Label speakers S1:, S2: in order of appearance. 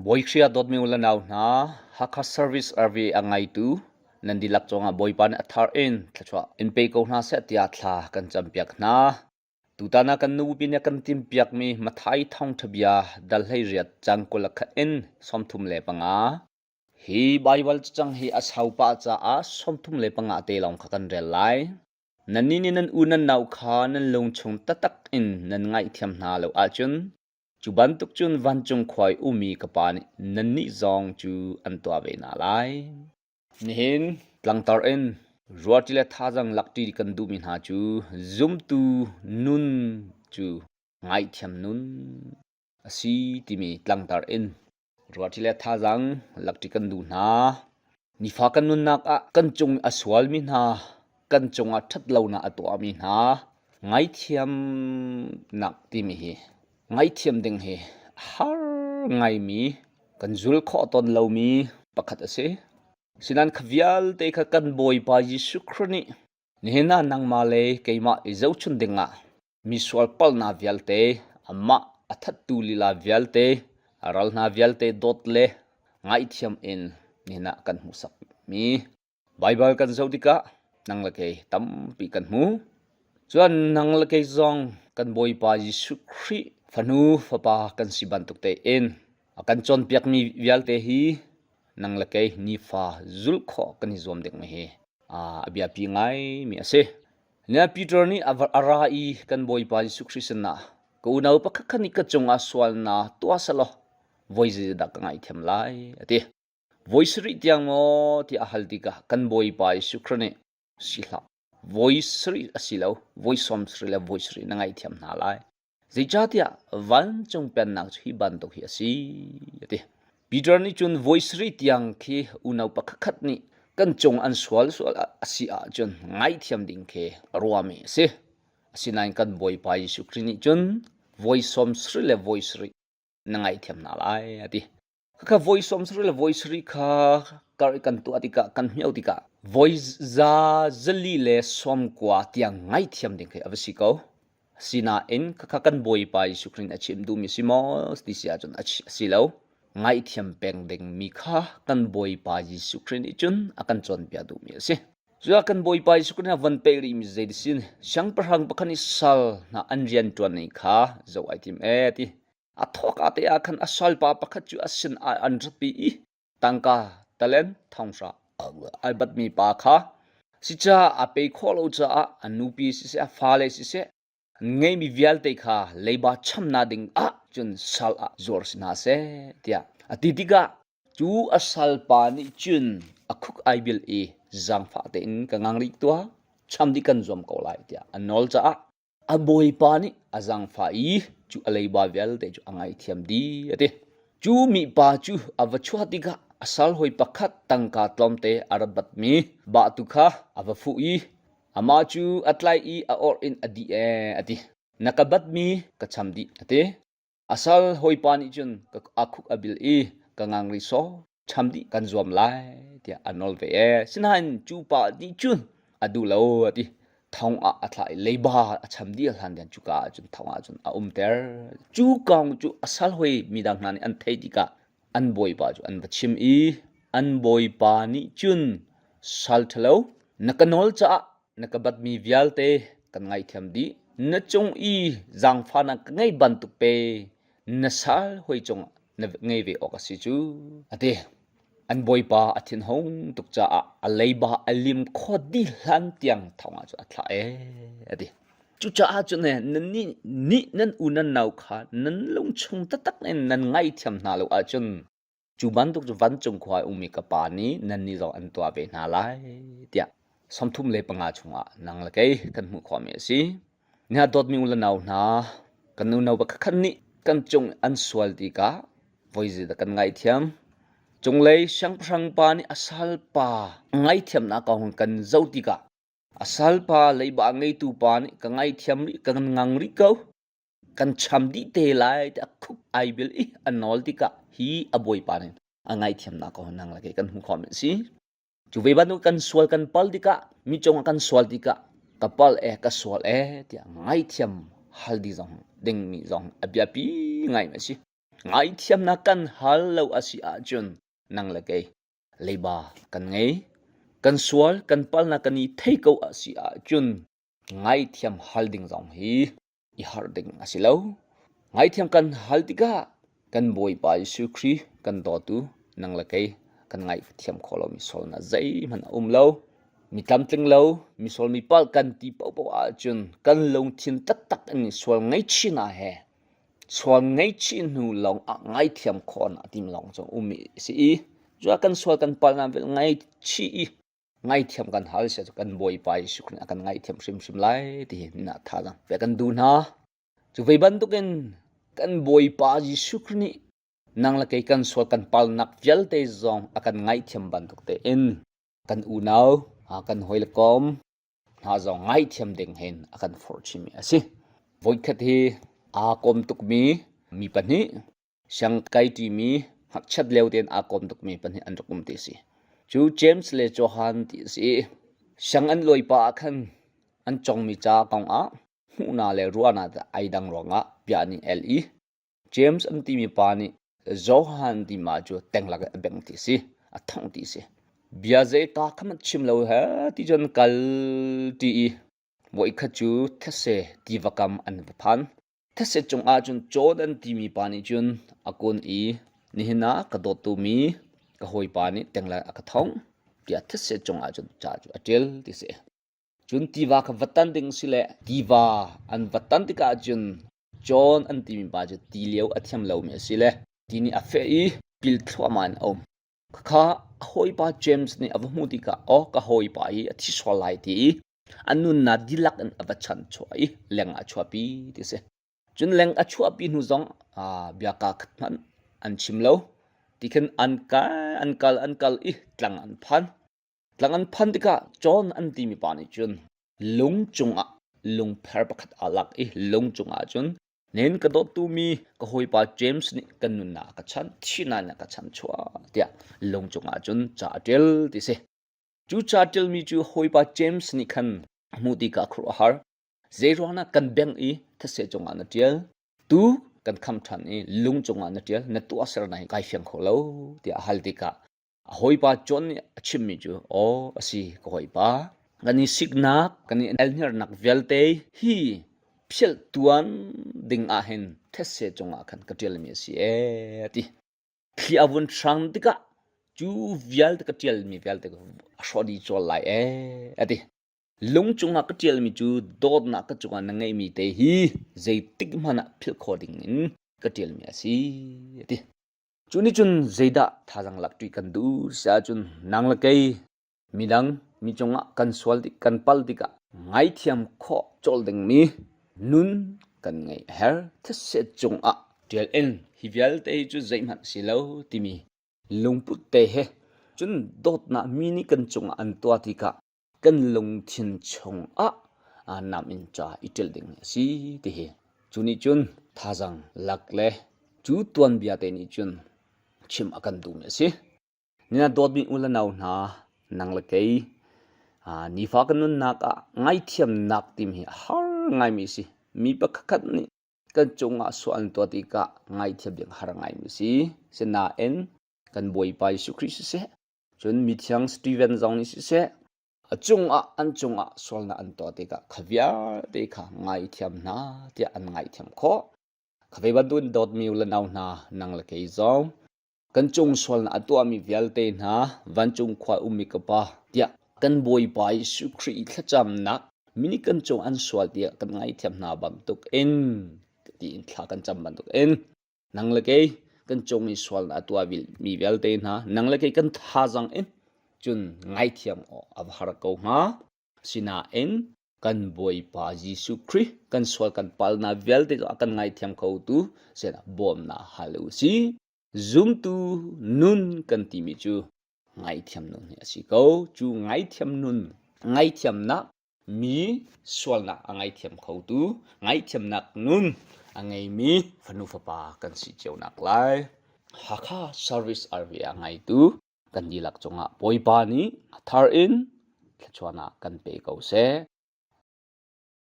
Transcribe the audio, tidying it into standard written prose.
S1: Bawi Khrih ah dawtmi u le nau hna, Hakha Service RV a ngaitu nan dihlak cungah Bawipa nih a thar in thluachuah in pe ko hna seh tiah thla kan campiak hna. Tutan ah kan nupi nih a kan timpiakmi Mathai thawngṭha bia dal 18 cang 21 in 35. Hi Baibal cacang hi a sau pah caah 35 te lawng kha kan rel lai. Nannih nih nan u nan nau kha nan lungchung taktak in nan ngaihthiam hna lo ahcun Cu bantuk cun vancung khua i ummi ka Pa nih nannih zong cu an tuah ve hna lai. Nihin tlangtar in ruahṭi le thazaang lakṭi kan duhmi hna cu zumtu nun cu ngaihthiam nun a si timi tlangtar in Ruahṭi le thazaang lakṭi kan duh hna. Nifa kan nunnak ah kan cung a sualmi hna, kan cungah ṭhatlonak a tuahmi hna ngaithiamnak timi hi ngaihthiam ding hi a har ngaimi kan zul khawh tawn lomi pakhat a si. Sinain kha vialte kha kan Bawipa Jesuh Khrih nih nihin ah nangmah le keimah i zohchun dingah Misual palhnak vialte, amah a thattu lila vialte, a ral hna vialte dawt le ngaihthiam in nihin ah kan hmuhsakmi Baibal kan zoh tikah nang le kei tampi kan hmu. Cun nang le kei zong kan Bawipa Jesuh Khrih fanu fapa kan si bantuk tein a kan cawnpiakmi vialte hi nang le kei nifa zulh khawh kan i zuam dingmi hi a biapi ngaimi a si. Nia Peter nih a ra i kan Bawipa Jesuh Khrih sinah ka unau pakhat khat nih ka cungah sualnak tuah selaw voi zeidah ka ngaihthiam lai a ti. Voi sarih tiang maw tiah a hal tikah kan Bawipa Jesuh Khrih nih si hlah. Voi sarih a si lo, voi sawm sarih le voi sarih na ngaihthiam hna lai. Zeicahtiah vancung pennak cu hi bantuk hi a si, a ti. Peter nih cun voi sarih tiang khi unau pakhatkhat nih kan cung an sual sual a si ahcun ngaihthiam ding khi a ruahmi a si. Asinain kan Bawipa Jesuh Khrih nih cun voi sawm sarih le voi sarih na ngaihthiam hna lai, a ti. Khakha voi sawm sarih le voi sarih kha kar i kan tuah tikah kan hmio tikah voi za zali le sawm kua tiang ngaihthiam ding khi a va si ko. Sinain khakha kan Bawipa Jesuh Khrih nih a chim duhmi si maw ti si ahcun a si lo. Ngaihthiam peng dingmi kha kan Bawipa Jesuh Khrih nih cun a kan cawnpiak duhmi a si. Cuah kan Bawipa Jesuh Khrih nih a von pek rihmi zei ti sin siangpahrang pakhat nih sal hna an rian ṭuan ning kha zoh ai tim ee ti. A thawka te ah khan a salpa pakhat cu a sin ah an ratpi i tangka talent thonghra ai batmi pa kha si caah a pe khawh lo caah a nupi siseh a fale siseh ngeimi vialte kha leiba chamnak ding ah cun sal ah zuar si hna seh tiah a ti tikah cu a salpa nih cun a khuk ai bil i zaangfah tein ka ngang rih tuah cham dih kan zuam ko lai tiah a nawl caah A bawipa nih a zaangfah i cu a leiba vialte cu a ngaihthiam dih a ti. Cu mipa cu a va chuah tikah a sal hawi pakhat tangka tlawmte a rat batmi bahtu kha a va fuh i amah cu a tlaih i a orh in a dih ee a ti. Na ka batmi ka cham dih a ti. A sal hawipa nih cun a khuk a bil i ka ngang rih sawh cham dih kan zuam lai tiah a nawl ve ee. Sinain cu pa nih cun a duh lo a ti. Thong ah a thlah i leiba a cham dih hlan tiang cuka ah cun thong ah cun a umter. Cu kong cu a sal hawi midang hna nih an theih tikah an bawipa cu an va chim i an bawipa nih cun sal ṭhalo na ka nawl caah na ka batmi vialte kan ngaihthiam dih. Na cung i zaangfahnak ka ngei bantuk pe na sal hawi cungah na ngei ve awk a si cu a ti. An bawipa a thinhung tuk caah a leiba a lim kho dih hlan tiang thong ah cun a thlah ee a ti. Cucaah cun nannih nih nan u nan nau kha nan lungchung taktak in nan ngaihthiam hna lo ahcun Cu bantuk cu vancung khua i ummi ka Pa nih nannih zong an tuah ve hna lai tiah 35 chungah nang le kei kan hmuh khawhmi a si. Niha dawtmi u le nau hna, kan unau pakhat nih kan cung an sual tikah voi zeidah kan ngaihthiam? Cunglei siangpahrang pa nih a salpa ngaihthiamnak kong kan zoh tikah a salpa leiba ngeitu pa nih ka ngaithiam rih, ka ngang rih ko. Kan cham dih te lai tiah khuk ai bil i a nawl tikah hi a bawipa nih a ngaihthiamnak ko nang le kei kan hmuh khawhmi a si. Cu ve bantuk kan sual kan pal tikah mi cungah kan sual tikah ka pal e ka sual e tiah ngaihthiam hal ding zong dingmi zong a biapi ngai a si. Ngaithiamnak kan hal lo a si ahcun nang le kei leiba kan ngei. Kan sual, kan palnak kan i thei ko a si ahcun ngaithiam hal ding zong hi i harh ding a si lo. Ngaithiam kan hal tikah kan Bawipa Jesuh Khrih kan dawtu nang le kei kan ngaihthiam khawh lomi sualnak zeihmanh a um lo. Mi tlamtling lo, mi sual mi palh kan ti paohpaoh ahcun kan lungthin taktak in sual ngaihchihnak he sual ngaihchih hnu lawng ah ngaithiam khawhnak timi lawng cu um i si i cu kan sual kan palhnak vial ngaihchih i ngaihthiam kan hal sia cu kan Bawipa Jesuh Khrih a kan ngaihthiam hrimhrim lai ti hi na thazaang pek kan duh hna. Cu ve bantukin kan Bawipa Jesuh Khrih nih nang le kei kan sual kan palnak vialte zong a kan ngaihthiam bantuk tein kan unau kan hawi le kom hna zong ngaihthiam ding hin a kan forh chihmi a si. Voikhat hi aa kom tukmi mi pahnih siang kai ṭimi ngakchiat lio tein aa kom tukmi pahnih an rak um ti a si. Cu James le Johan ti a si i siang an lawi pah ah khan an congmi ca kong ah hmuhnak le ruahnak ai dang ruangah bia an i el i James an timi pa nih Johan tima cu tenglak in a bengh ti a si, a thongh ti a si. Bia zei ta kha hmanh chim lo he ti cun kal ti i voikhat cu thetse tiva kam an va phan. Thetse cungah cun John an timi pa nih cun a kun i nihin ah ka dawttu mi ka hawipa nih tenglak a ka thongh tiah thetse cungah cun ca cu a ṭial ti a si. Cun tiva kha va tan ding si le tiva an va tan tikah cun John an timi pa cu ti lio a thiam lomi a si le ti nih a feh i pil thluahmah in a um. Khakha a hawipa James nih a va hmuh tikah aw ka hawipa hi a thi sual lai ti i a nunnak dihlak in a va chanchuah i leng ah a chuahpi ti a si. Cun leng a chuahpi hnu zong bia kaa khat hmanh an chim lo. Ti khin an kai an kal an kal i tlang an phan. Tlang an phan tikah John an timi pa nih cun lung cungah lungpher pakhat aa lak i lung cungah cun nen ka dawttu mi ka hawipa James nih kan nunnak a ka chanh thihnak in a ka chanchuah tiah lung cungah cun ca a ṭial ti si. Cu ca ṭialmi cu hawipa James nih khan a hmuh tikah khuaruah a har. Zeiruangah kan bengh i thetse cungah na ṭial? Tu kan kham ṭhan i lung cungah na ṭial na tuahsernak hi kai fiang kho lo tiah a hal tikah A hawipa John nih a chimmi cu aw a si ka hawipa kan i siknak kan i elhniarnak vialte hi phialh tuan ding ah hin thetse cungah khan ka ṭialmi a si ee a ti. Thli a vun hrang tikah cu vialte ka ṭialmi vialte a hrawh dih cawl lai ee a ti. Lung cungah ka ṭialmi cu dawtnak ka cungah na ngeihmi te hi zeitik hmanh ah philh khawh ding in ka ṭialmi a si a ti. Cu nih cun zeidah thazaang lakṭi kan duh si ahcun nang le kei midang mi cungah kan sual tik kan pal tikah ngaithiam khawh colh dingmi nun kan ngeih a herh. Thetse cungah ṭial in hi vialte hi cu zeihmanh si lo timi lungput te he cun dawtnak mi nih kan cungah an tuah tikah kan lungthin chungah nam in ca i ṭial ding a si ti hi cu nih cun thazaang lak le cu tuanbia te nih cun chim a kan duhmi a si. Nina dawtmi u le nau hna nang le kei nifa kan nunnak ah ngaithiamnak timi hi a har ngaimi a si. Mi pakhatkhat nih kan cungah sual an tuah tikah ngaithiam ding har ngaimi a si. Sinain kan Bawipa Jesuh Khrih siseh Cun mithiang Steven zong nih siseh, a cungah an cungah sualnak an tuah tikah kha vialte kha ngaithiam hna tiah an ngaihthiam khawh. Kha ve bantukin dawtmi u le nau hna, nang le kei zong kan cung sualnak a tuahmi vialte hna vancung khua ummi ka Pa tiah kan Bawipa Jesuh Khrih i thlacamnak mi nih kan cung an sual tiah kan ngaihthiam hna bantuk in tiin thla kan cam bantuk in Nang le kei kan cung i sualnak a tuah mi vialte hna nang le kei kan thazang in cun ngaithiam awk a va har ko hnga. Sinain kan Bawipa Jesuh Khrih kan sual kan palnak vialte cu a kan ngaithiam kho tu sinah bawmnak hal u si. Zumtu nun kan timi cu ngaithiam nun hi a si ko. Cu ngaithiam nun, ngaithiamnak Mi sualnak a ngaithiam khotu, ngaihthiamnak nun a ngeimi fanu fapa kan si cio nak lai. Hakha Service RV a ngaitu kan dihlak cungah Bawipa nih a thar in thluachuahnak kan pe ko seh.